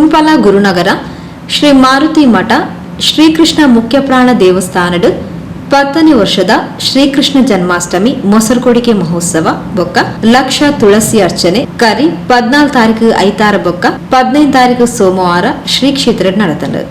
ಕುಂಪಲ ಗುರುನಗರ ಶ್ರೀ ಮಾರುತಿ ಮಠ ಶ್ರೀಕೃಷ್ಣ ಮುಖ್ಯಪ್ರಾಣ ದೇವಸ್ಥಾನಡ್ 10ನೇ ವರ್ಷದ ಶ್ರೀಕೃಷ್ಣ ಜನ್ಮಾಷ್ಟಮಿ ಮೊಸರುಕೊಡಿಕೆ ಮಹೋತ್ಸವ ಬೊಕ್ಕ ಲಕ್ಷ ತುಳಸಿ ಅರ್ಚನೆ ಕರಿ 14 ತಾರೀಕು ಐತಾರ ಬೊಕ್ಕ 15 ತಾರೀಕು ಸೋಮವಾರ ಶ್ರೀ ಕ್ಷೇತ್ರ ನಡೆತಂಡು.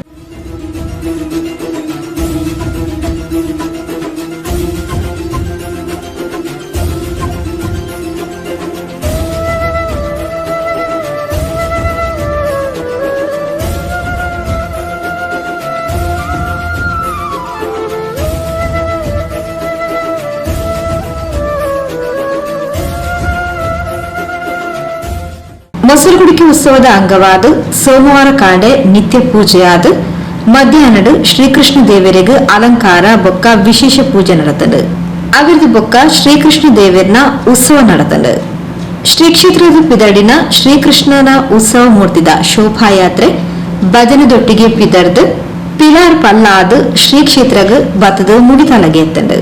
ಮೊಸರುಗುಡಿಕೆ ಉತ್ಸವದ ಅಂಗವಾದ ಸೋಮವಾರ ಕಾಂಡೆ ನಿತ್ಯ ಪೂಜೆಯಾದ ಮಧ್ಯಾಹ್ನಡು ಶ್ರೀಕೃಷ್ಣ ದೇವರಿಗೆ ಅಲಂಕಾರ ಬೊಕ್ಕ ವಿಶೇಷ ಪೂಜೆ ನಡೆತಂಡು. ಅವಿರ್ದು ಬೊಕ್ಕ ಶ್ರೀಕೃಷ್ಣ ದೇವರನ ಉತ್ಸವ ನಡೆತಂಡು. ಶ್ರೀ ಕ್ಷೇತ್ರದ ಪಿದಡಿನ ಶ್ರೀಕೃಷ್ಣನ ಉತ್ಸವ ಮೂರ್ತಿದ ಶೋಭಾಯಾತ್ರೆ ಭಜನೆದೊಟ್ಟಿಗೆ ಪಿದರ್ದು ಪಿಲಾರ್ ಪಲ್ಲಾದ ಶ್ರೀ ಕ್ಷೇತ್ರಗ್ ಬತ್ತದ ಮುಡಿತಲಗೆ ಎತ್ತಂಡು.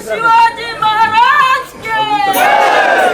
Shivaji Maharaj के।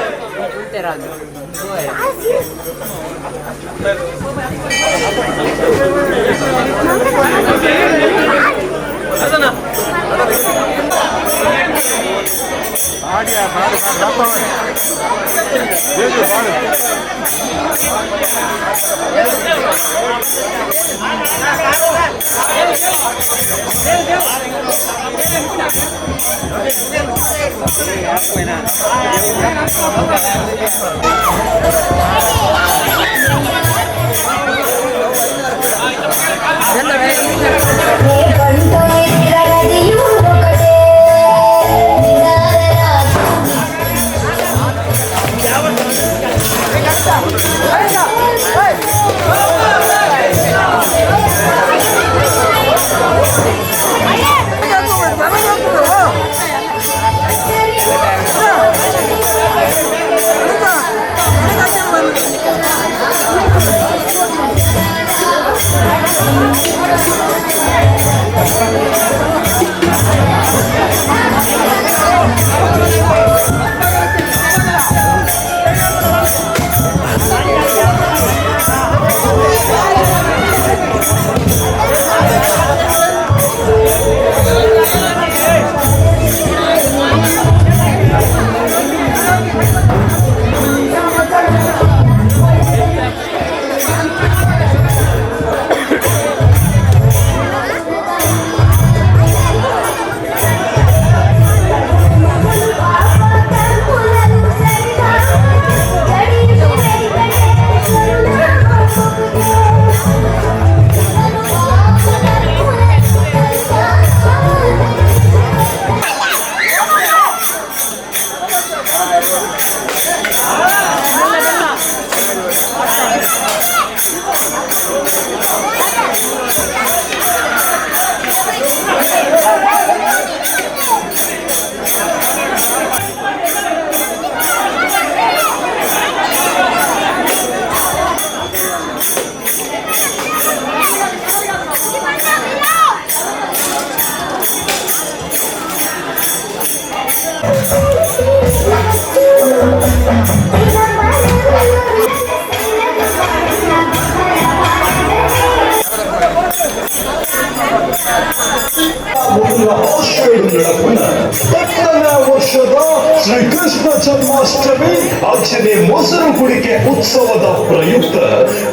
ವರ್ಷದ ಶ್ರೀಕೃಷ್ಣ ಜನ್ಮಾಷ್ಟಮಿ ಅಂಚನೆ ಮೊಸರು ಕುಡಿಕೆ ಉತ್ಸವದ ಪ್ರಯುಕ್ತ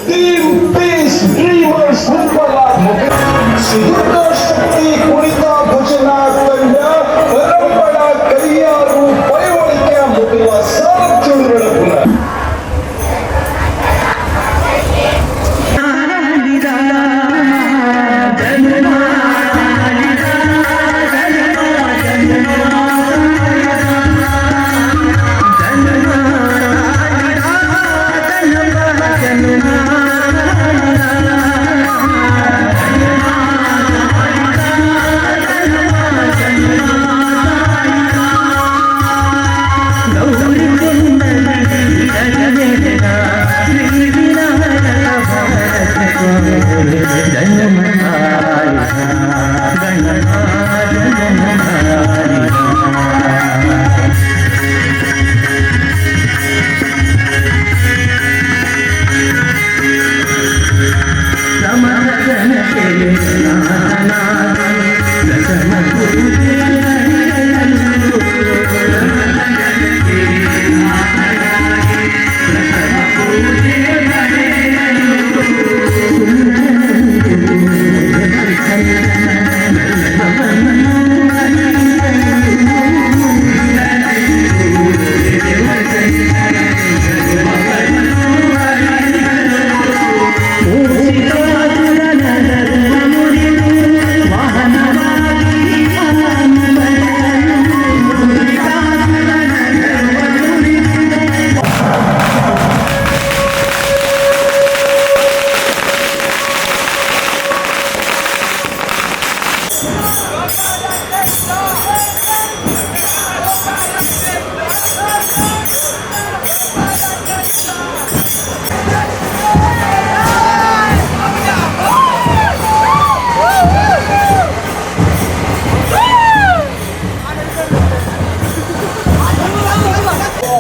team piece dreamers Sudurga ಶಕ್ತಿ ಕುಣಿತ ಭಜನಾ ತಂಡ ಪರಂಪರ ಕೈಯಾರು ಪೈವಳಿಕೆ ಮೊದಲ ಸಾರಥ್ಯಗಳ ಪುನಃ.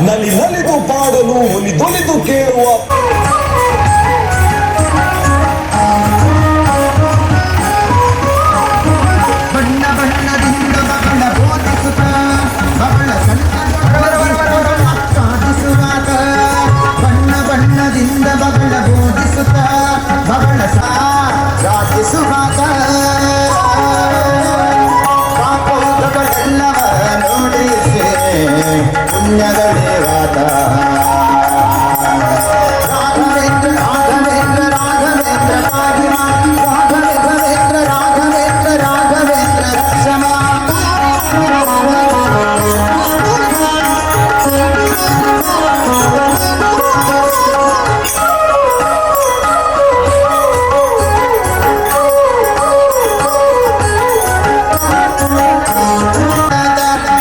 ನಲಿ ನಲಿದು ಪಾಡಲು ಒಲಿದೊಲಿದು ಕೇಳುವ. ಬಣ್ಣ ಬಣ್ಣದಿಂದ ಬಗಳ ಬೋಧಿಸುತ್ತ, ಬಗಳ ಸಣ್ಣ ಸಾಧಿಸುವಾಗ, ಬಣ್ಣ ಬಣ್ಣದಿಂದ ಬಗಳ ಬೋಧಿಸುತ್ತ, ಬಗಳ ಸಾಧಿಸುವಾಗ, ಪಾಪೋದಗಳೆಲ್ಲವ ನೋಡಿಸಿ ಪುಣ್ಯಗಳೇವಾತ. ರಾಘವೇಂದ್ರ ರಾಘವೇಂದ್ರ ರಾಘವೇಂದ್ರ ಪಾಹಿಮ, ರಾಘವೇಂದ್ರ ರಾಘವೇಂದ್ರ ರಾಘವೇಂದ್ರ ರಕ್ಷಮಾ.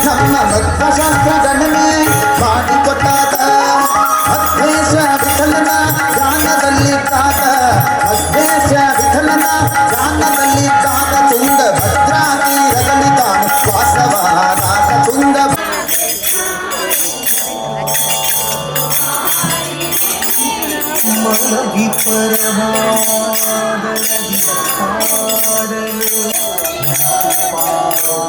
ನಮ್ಮ ಮಧ್ವಶಾಸ್ತ್ರ ಗಣನೆ ಮಾಡಿಕೊಟ್ಟಾತ, ಮಧ್ವೇಶ ವಿಠಲನ ಜ್ಞಾನದಲ್ಲಿ ತಾತ, ಮಧ್ವೇಶ ವಿಠಲನ ಜ್ಞಾನದಲ್ಲಿ ತಾತ, ತುಂಗ ಭದ್ರಾ ತೀರದಲ್ಲಿ ತಾನು ವಾಸವಾದಾತ ತುಂಗ. ಮಲಗಿ ಪರಮಾದರದಿ ಹಾಡಲು ಪಾಡಲು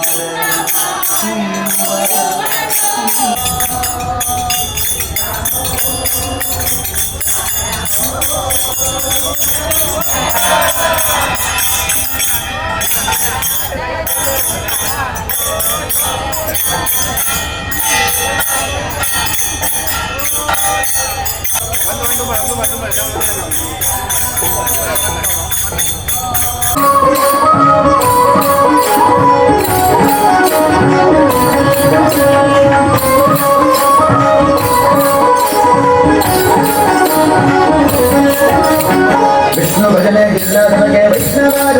ವಿಷ್ಣು ಭಜನೆ ಜಿಲ್ಲಾತ್ಮಕೆ ವೈಷ್ಣವರ.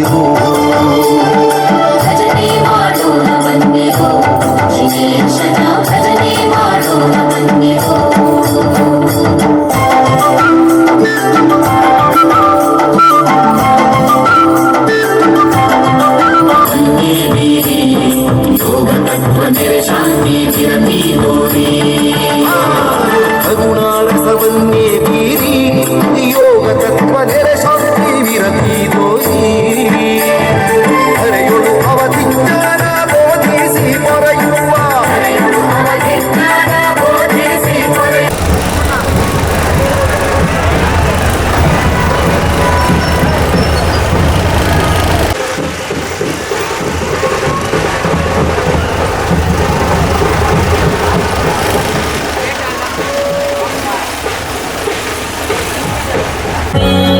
ಬನ್ನಿಹೋ. ಭಜನೆ ಮಾಡೋಣ ಬನ್ನಿಹೋ, ಜಿನೇಶನ ಭಜನೆ ಮಾಡೋಣ ಬನ್ನಿಹೋ. ಕರುಣಾರಸವನ್ನೇ ಬೀರಿ, ಯೋಗ ತತ್ವ ನೆರೆ ಶಾಂತಿ ವಿರತಿ ತೋರಿ. ಹರೆಯೊಳು ಅವಧಿಜ್ಞಾನ ಬೋಧಿಸಿ ಪೊರೆಯುವ.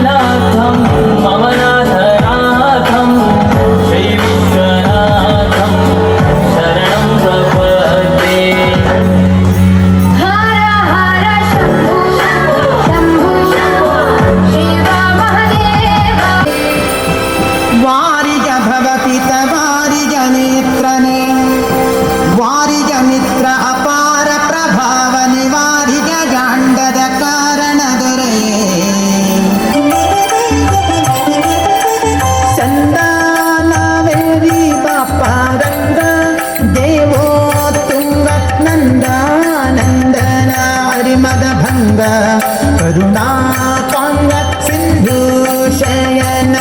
ನಾಥಂ ಮಮನಾಥನಾಥಂ ಶ್ರೀ ವಿಶ್ವನಾಥಂ ಶರಣಂ ಪ್ರಪದ್ಯೆ. ಹರ ಹರ ಶಂಭು ಶಂಭು ಶಿವ ಮಹದೇವ. ವಾರಿಜ ಭವಪಿತ ವಾರಿಜ ನೇತ್ರನೇ, ವಾರಿಜ ಮಿತ್ರ ಅಪಾರ ಪ್ರಭಾವ ನಿವಾರಿಜ ಜಾಂಡದ ಕಾರಣ ದೊರೆಯೇ. ಚಂದಾನವೇರಿ ಬಾಪ ರಂಗ ದೇವೋ ತುಂಗ ನಂದಾನಂದನ ಹರಿಮದ ಭಂಗ ಕರುಣಾಕಾಂಗ ಸಿಂಧು ಶಯನ.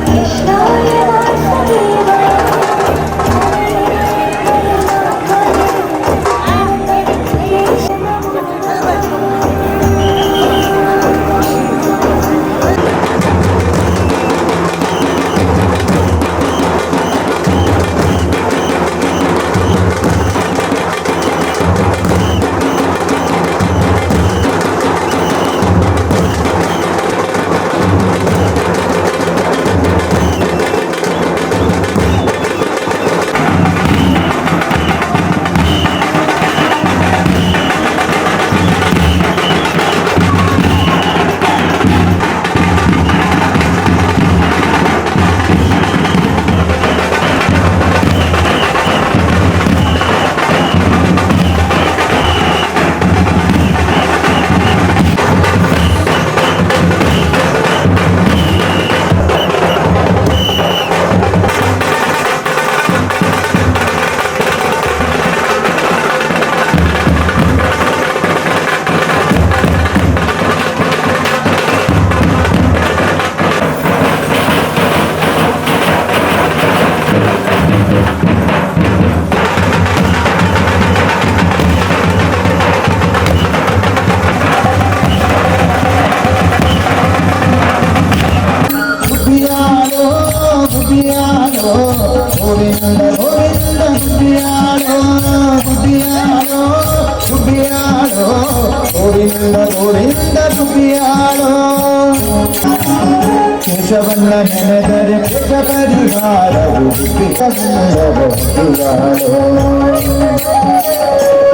ಕೃಷ್ಣಾಯ ವಾಸುದೇವಾಯ. ಗುಬ್ಬಿಯಾಳೋ ಗುಬ್ಬಿಯಾಳೋ ಗೋವಿಂದ ಗೋವಿಂದ ಗುಬ್ಬಿಯಾಳೋ, ಗುಬ್ಬಿಯಾಳೋ ಗುಬ್ಬಿಯಾಳೋ ಗೋವಿಂದ ಗೋವಿಂದ ಗುಬ್ಬಿಯಾಳೋ. ಕೇಶವನ್ನ ನೆನೆದರೆ ಕೇಶ ಪರಿಹಾರವು, ಗುಬ್ಬಿಯಾಳೋ.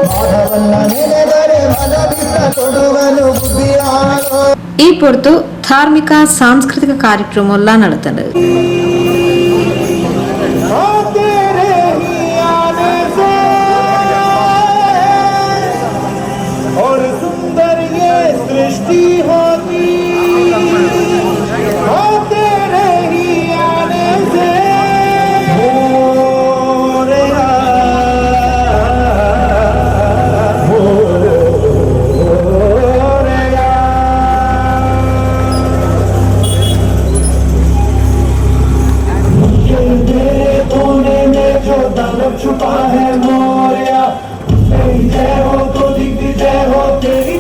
ಮಾಧವನ್ನ ನೆನೆದರೆ ಮನವಿತ್ತ ಕೊಡುವನು, ಗುಬ್ಬಿಯಾಳೋ. ಈ ಪೊರ್ತು ಧಾರ್ಮಿಕ ಸಾಂಸ್ಕೃತಿಕ ಕಾರ್ಯಕ್ರಮ ನಡತಂಡು. तेरे ही आने से और सुंदर ये सृष्टि होती, हो तेरे ही आने से मोरया, मोरया। तेरे कोने में जो दानव छुपा है मोरया, तेरी जय हो तो दिग्विजय हो तेरी।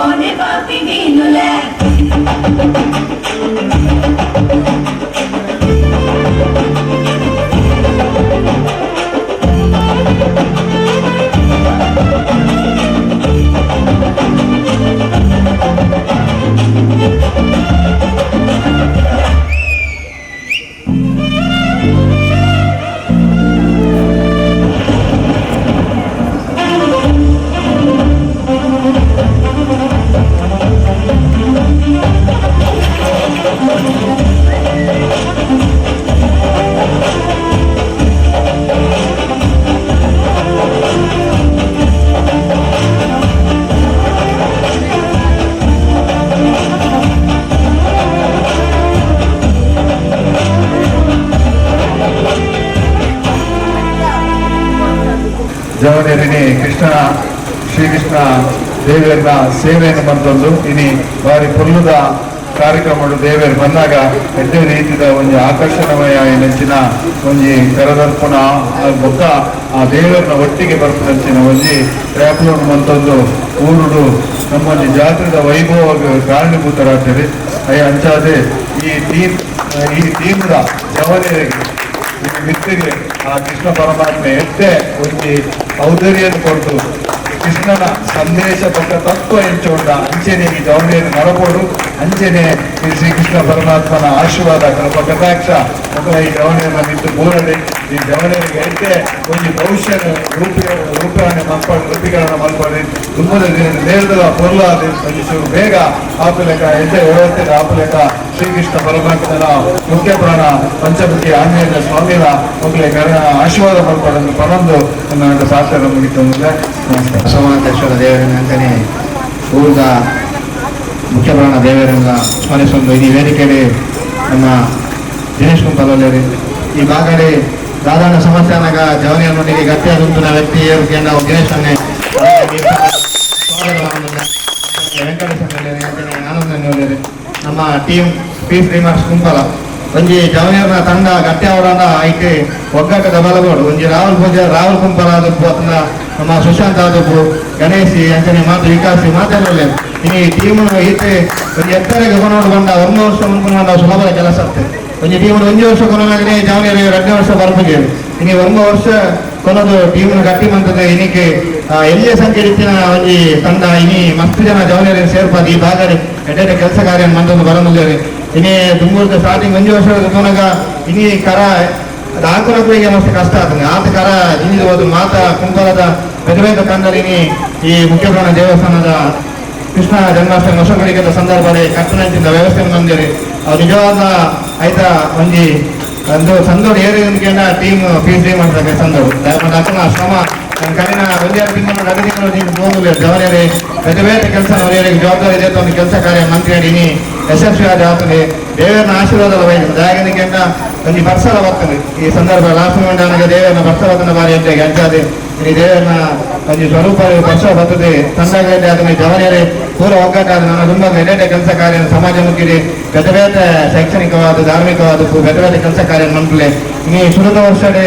ಮೋನೆ ಪಾಪಿ ಮೀನುಲೆ. ಜವನೇರಿನಿ ಕೃಷ್ಣ ಶ್ರೀಕೃಷ್ಣ ದೇವಿಯನ್ನ ಸೇವೆಯನ್ನು ಬಂತೊಂದು ಇನಿ ಬಾರಿ ಪೊಲ್ಲುದ ಕಾರ್ಯಕ್ರಮ ದೇವಿಯರು ಬಂದಾಗ ಎಡ್ಡೆ ರೀತಿದ ಒಂಜಿ ಆಕರ್ಷಣಮಯ ನೆಂಚಿನ ಒಂಜಿ ಕರದರ್ಪಣ ಬೊಕ್ಕ ಆ ದೇವರನ್ನ ಒಟ್ಟಿಗೆ ಬರ್ಪುನಂಚಿನ ಒಂಜಿ ಟ್ರ್ಯಾಪ್ಲೋನ್ ಮಂತೊಂದು ಊರುಡು ನಮ್ಮೊಂಜಿ ಜಾತ್ರೆದ ವೈಭವ ಕಾರಣೀಭೂತರಾಗ್ತದೆ. ಅಯ್ಯ ಅಂಚಾದೆ ಈ ಟೀಮ್ದ ಜವನೇರಿಗೆ ಮಿತ್ತಿಗೆ ಆ ಕೃಷ್ಣ ಪರಮಾತ್ಮ ಎತ್ತೆ ಒಂಜಿ ಔದರ್ಯನ್ನು ಕೊಟ್ಟು ಕೃಷ್ಣನ ಸಂದೇಶ ಪಕ್ಕ ತತ್ವ ಎಂಚೋಂಡ ಅಂಚೆನೆ ಈ ಜವನೇರು ನಡಬೋಡು ಅಂಚೆನೆ ಈ ಶ್ರೀಕೃಷ್ಣ ಪರಮಾತ್ಮನ ಆಶೀರ್ವಾದ ಕೃಪ ಕಟಾಕ್ಷ ಮಕ್ಕಳ ಈ ಜವನೇರನ ಮಿತ್ತು ಬೂರಲಿ ಈ ಜವನೇರಿಗೆ ಎತ್ತೆ ಒಂಜಿ ಭವಿಷ್ಯ ರೂಪರಣೆ ಮಲ್ಪಾಡು ರೂಪೀಕರಣ ಮಲ್ಪಾಡಿ ದುಮ್ಮದ ದಿನ ನೇರದಲ ಪೊರ್ಲಾದ ಒಂಜಿ ಚೂರು ಬೇಗ ಆಪುಲೆಕ ಎಡ್ಡೆ ವ್ಯವಸ್ಥೆ ಆಪುಲೆಕ ಶ್ರೀಕೃಷ್ಣ ಪರಮಾತ್ಮನ ಮುಖ್ಯ ಪ್ರಾಣ ಪಂಚಮುಖಿ ಆಂಜನೇಯ ಸ್ವಾಮಿನ ಮಕ್ಕಳಿಗೆ ಆಶೀರ್ವಾದ ಮಲ್ಪಾಡನ್ನು ಪನೊಂದು ನನ್ನ ಪಾತ್ರ ಮುಗಿತು. ನಮಸ್ಕಾರ. ಸೋಮನಾಥೇಶ್ವರ ದೇವರನ್ನ ಅಂತಾನೆ ಊರದ ಮುಖ್ಯಪ್ರಾಣ ದೇವರನ್ನ ಸ್ಮರಿಸೊಂದು ಈ ವೇದಿಕೆಯಲ್ಲಿ ನಮ್ಮ ದಿನೇಶ್ ಕುಂಪಲಲ್ಲಿ ಈ ಭಾಗದಲ್ಲಿ ಸಾಧಾರಣ ಸಮಸ್ಯೆ ಅನ್ನಾಗ ಜವನಿಯನ್ನೊಂದಿಗೆ ಗಟ್ಟಿಯಾದಂತಹ ವ್ಯಕ್ತಿ ಏರಿಕೆ ನಾವು ದಿನೇಶ್ ವೆಂಕಟೇಶ್ ಆನಂದ ನಮ್ಮ team piece remarks Kumpala ಒಂಜಿ ಜವನಿಯರ್ನ ತಂಡ ಗಟ್ಟಿ ಅವರನ್ನ ಐತೆ ಒಗ್ಗಟ್ಟದ ಬಲಬೋಡು ಒಂಜಿ ರಾಹುಲ್ ಪೂಜಾ ರಾಹುಲ್ ಕುಂಪಲ ಆದಪ್ಪು ಅಥವಾ ನಮ್ಮ ಸುಶಾಂತ್ ಆದಪ್ಪು ಗಣೇಶಿ ಅಂಚನೆ ಮಾತು ವಿಕಾಸಿ ಮಾತಾಡಲ್ಲ ಈ ಟೀಮ್ ಈತೆ ಒಂಜಿ ಎತ್ತರಗೆ ಕೊನೋಡು ಬಂಡ ಒಂದು ವರ್ಷ ಮುನ್ಕೊಂಡು ಸುಲಭದ ಕೆಲಸ ಆಗ್ತದೆ. ಒಂಜಿ ಟೀಮ್ ಒಂಜಿ ವರ್ಷ ಕೊನೋನಾಗನೆ ಜವನಿಯರ್ 2ನೇ ವರ್ಷ ಬರ್ಪುಜೆ ಇನಿ 1 ವರ್ಷ ಕೊನೋದು ಟೀಮ್ ಗಟ್ಟಿ ಮಂತದೆ ಇನಿಕೆ ಎಲ್ಲಿಯ ಸಂಖ್ಯೆ ಇತ್ತಿನ ಒಂಜಿ ತಂಡ ಇನಿ ಮಸ್ತ್ ಜನ ಜವನಿಯರ್ ಸೇರ್ಪಾದ ಈ ಭಾಗದಲ್ಲಿ ಎಡ್ಡೆ ಕೆಲಸ ಕಾರ್ಯ ಮಂತೊಂದು ಬರನುಲ್ಲೇರಿ ಇನಿ ದುಂಬೂರ್ದ ಸ್ಟಾರ್ಟಿಂಗ್ ಒಂಜಿ ವರ್ಷ ಕೊನಗ ಇನಿ ಕರ ಅದು ಮಸ್ತ್ ಕಷ್ಟ ಆಗ್ತದೆ ಆತ ಕರ ಜಿಂಜಿದ ಹೋದು ಮಾತ ಕುಂಕುಮದ ಬೇರೆ ಬೇರೆ ಕಂಡರಿನಿ ಈ ಮುಖ್ಯಪ್ರಾಣ ದೇವಸ್ಥಾನದ ಕೃಷ್ಣ ಜನ್ಮಾಷ್ಟಮಿ ಹೊಸಗಳಿಗೆಲ್ಲ ಸಂದರ್ಭದಲ್ಲಿ ಕಟ್ಟುನಿಟ್ಟಿನ ವ್ಯವಸ್ಥೆ ಬಂದಿರಿ ಅವ್ರು ನಿಜವಾದ ಆಯ್ತಾ ಒಂಜಿ ಒಂದು ಸಂದೋಡು ಏರಿನ ಟೀಮ್ ಪೀಸ್ ಮಾಡ್ತಾರೆ ಸಂದೋಡು ಅಕ್ಕನ ಶ್ರಮ ಕರಿನ ಒಂದೆರಡು ತಿಂಗಳು 2 ತಿಂಗಳು ಹೋಗಲಿ ಜವನೇರಿ ಬೇರೆ ಬೇರೆ ಕೆಲಸ ಜವಾಬ್ದಾರಿ ಇದೆ ಒಂದು ಕೆಲಸ ಕಾರ್ಯ ಮಂತ್ರಿ ಇನಿ ಯಶಸ್ವಿ ಆದ ಆಗ್ತದೆ ದೇವರನ್ನ ಆಶೀರ್ವಾದ ಬಯಸ್ತದೆ ಒಂಜಿ ಬರ್ಸಲ ಬರ್ತದೆ ಈ ಸಂದರ್ಭ ಲಾಸ್ಟ್ ಮೂಮೆಂಟ್ ಆನಾಗ ದೇವರನ್ನ ಬರ್ಸಲ ಬಾರಿ ಅಂತ ಅಂಚಾದೆ ಈ ದೇವರನ್ನ ಒಂಜಿ ಸ್ವರೂಪ ಬರ್ಸ ಬರ್ತದೆ ತಂದಾಗ ಅದನ್ನ ಜವನೇರಿ ಪೂರ ಒಗ್ಗಟ್ಟಾದ ನನ್ನ ತುಂಬ ಎಡೆ ಕೆಲಸ ಕಾರ್ಯ ಸಮಾಜಮುಖಿ ಬೇರೆ ಬೇರೆ ಶೈಕ್ಷಣಿಕವಾದ ಧಾರ್ಮಿಕವಾದ ಬೇರೆ ಬೇರೆ ಕೆಲಸ ಕಾರ್ಯ ಮನ್ಪುಲೆ ಇನಿ ಸುರುತ ವರ್ಷಡೆ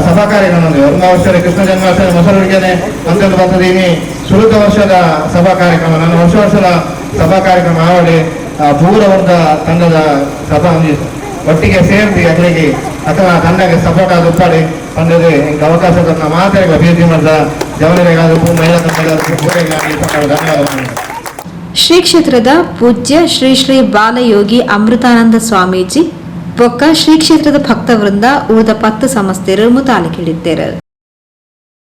ಸಭಾ ಕಾರ್ಯಕ್ರಮ ಒಂದು ವರ್ಷದ ಕೃಷ್ಣ ಜನ್ಮಾಷ್ಟಮಿ ಮೊಸರುಡಿಗೆನೆ ಅಂತಂದು ಬರ್ತದೆ ಇನಿ ಸುರುತ ವರ್ಷದ ಸಭಾ ಕಾರ್ಯಕ್ರಮ ನಾನು ವರ್ಷ ವರ್ಷದ ಸಭಾ ಕಾರ್ಯಕ್ರಮ ಆವಡಿ ಪೂರ ವರ್ಗ ತಂಡದ ಸಭಾ ಒಟ್ಟಿಗೆ ಸೇರಿಸಿ ಅಗಳಿಗೆ ಅಥವಾ ತಂಡಕ್ಕೆ ಸಪೋರ್ಟ್ ಆದ ಉಪ್ಪಾಡಿ ತಂಡದ ಇಂಕ ಅವಕಾಶ ಮಾತ್ರ ಅಭಿವೃದ್ಧಿ ಮಾಡಿದ ಜವನರಿಗಾದಕ್ಕೂ ಮಹಿಳಾ ಧನ್ಯವಾದ. ಶ್ರೀ ಕ್ಷೇತ್ರದ ಪೂಜ್ಯ ಶ್ರೀ ಶ್ರೀ ಬಾಲಯೋಗಿ ಅಮೃತಾನಂದ ಸ್ವಾಮೀಜಿ ಬೊಕ್ಕ ಶ್ರೀ ಕ್ಷೇತ್ರದ ಭಕ್ತವೃಂದ ಉಳಿದ 10 ಸಮಸ್ತೆರು ಮುತಾಲಿಕಿಡಿದ್ದೇರು.